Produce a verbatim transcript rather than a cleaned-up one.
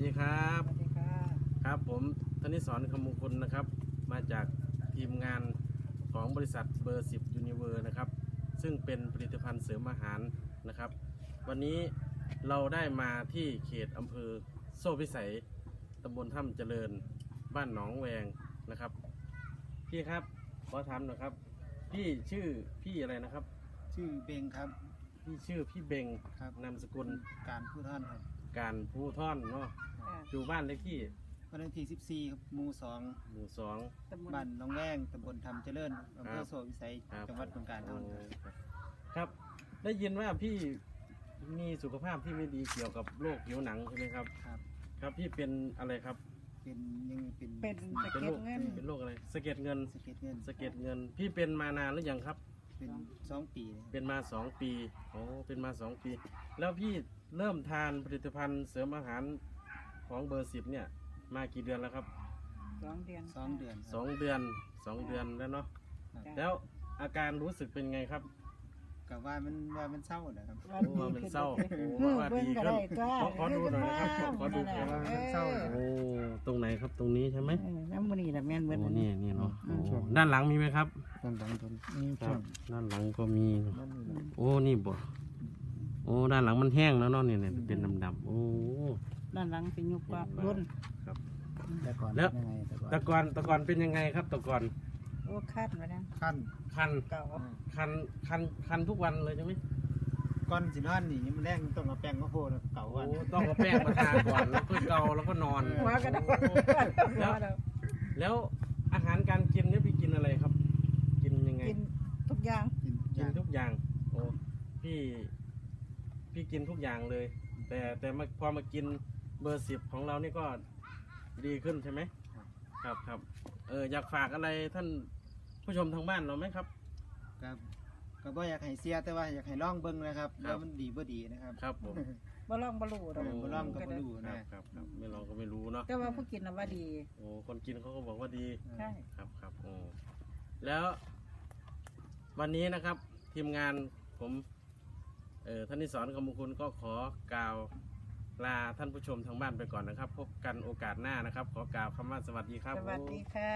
สวัสดีครับ สวัสดีค่ะ ครับ ผมธนิศร คำมงคลนะครับ มาจากทีมงานของบริษัทเบอร์สิบ Universe นะครับ ซึ่งเป็นผลิตภัณฑ์เสริมอาหารนะครับ วันนี้เราได้มาที่เขตอำเภอโซ่พิสัย ตำบลถ้ำเจริญ บ้านหนองแวงนะครับ พี่ครับ ขอถามหน่อยครับ พี่ชื่อพี่อะไรนะครับ ชื่อเบงครับ พี่ชื่อพี่เบง ครับ นามสกุล การผู้ท่านครับ การผู้ท่อนเนาะ ค่ะ อยู่บ้านเลขที่ บ้านเลขที่สิบสี่ครับหมู่สอง หมู่สอง ตำบล บ้านหนองแวงตำบลถ้ำเจริญอำเภ ครั อบ โซ่พิสัย ครับ จังหวัดบึงกาฬครับ โอ้ครับ ได้ยินว่าพี่มีสุขภาพที่ไม่ดีเกี่ยวกับโรคผิวหนังใช่ไหมครับ ครับ ครับ พี่เป็นอะไรครับ เป็นยังเป็น เป็นสะเก็ดเงิน เป็นโรคอะไร สะเก็ดเงิน สะเก็ดเงิน สะเก็ดเงิน พี่เป็นมานานหรือยังครับ เป็นสองปีเลย เป็นมาสองปี โอ้ เป็นมาสองปี แล้วพี่เริ่มทานผลิตภัณฑ์เสริมอาหารของเบอร์สิบเนี่ย มากี่เดือนแล้วครับ สองเดือน สองเดือนครับ สองเดือน สองเดือนแล้วเนาะ ครับ แล้วอาการรู้สึกเป็นไงครับ กับว่ามันว่ามันเศร้าแหละครับ ว่า โอ้ ดี ว่ามัน ขึ้น เศร้า เด้อ โอ้ว่าดีขึ้น เบิ่งก็ได้ตัว ขอขอดูหน่อยนะครับ ขอขอดู เบิ่งก็ได้ ครับ เออ โอ้ ตรงไหนครับ ตรงนี้ใช่ไหม เออน้ำมันนี่แหละแม่นเบิด โอ้ นี่ นี่เนาะ อืม โอ้ ด้านหลังมีไหมครับ ด้านหลังตัวนี้ ครับ ด้านหลังก็มีเนาะ มันนี่แหละ โอ้ นี่บ่ โอ้ ด้านหลังมันแห้งแล้วเนาะ เนี่ยเนี่ยเป็นดำๆ โอ้ ด้านหลังเป็นยุคว่ารุ่น ครับ แต่ก่อน แล้ว ยังไงแต่ก่อน แต่ก่อน แต่ก่อนเป็นยังไงครับ แต่ก่อน โอ้คันมาแล้ว ขั้น คัน เก่า คัน คัน คันทุกวันเลยใช่ไหม ก่อนสินอนนี่มันแรงต้องเอาแป้งมาโพดแล้วเก่า โอ้ วัน ต้องเอาแป้งมาทาก่อน แล้วค่อยเกา แล้วก็นอน หัวกระดก แล้ว แล้วอาหารการกินเนี่ยพี่กินอะไรครับ กินยังไง กินทุกอย่าง กิน กิน ยา ทุกอย่าง โอ้ พี่ พี่กินทุกอย่างเลย แต่ แต่มา พอมากินเบอร์สิบของเรานี่ก็ดีขึ้นใช่ไหม ครับ ครับ เออ อยากฝากอะไรท่านผู้ชมทางบ้านเราไหมครับ ครับก็บ่อยากให้เสียแต่ว่าอยากให้ลองเบิ่งนะครับ ครับ ว่ามันดีบ่ดีนะครับ ครับผม บ่ลองบ่รู้ดอก เออบ่ลองก็บ่รู้นะ ครับ ครับ ครับ ไม่ลองก็ไม่รู้เนาะ แต่ว่าผู้กินน่ะว่าดี โอ้ คนกินเขาก็บอกว่าดี ใช่ ครับ ครับ โอ้ แล้ว วันนี้นะครับ ทีมงานผม เอ่อ ธนิศร คำมงคล ก็ขอกล่าวลาท่านผู้ชมทางบ้านไปก่อนนะครับ พบกันโอกาสหน้านะครับ ขอกล่าวคำว่าสวัสดีครับ สวัสดีค่ะ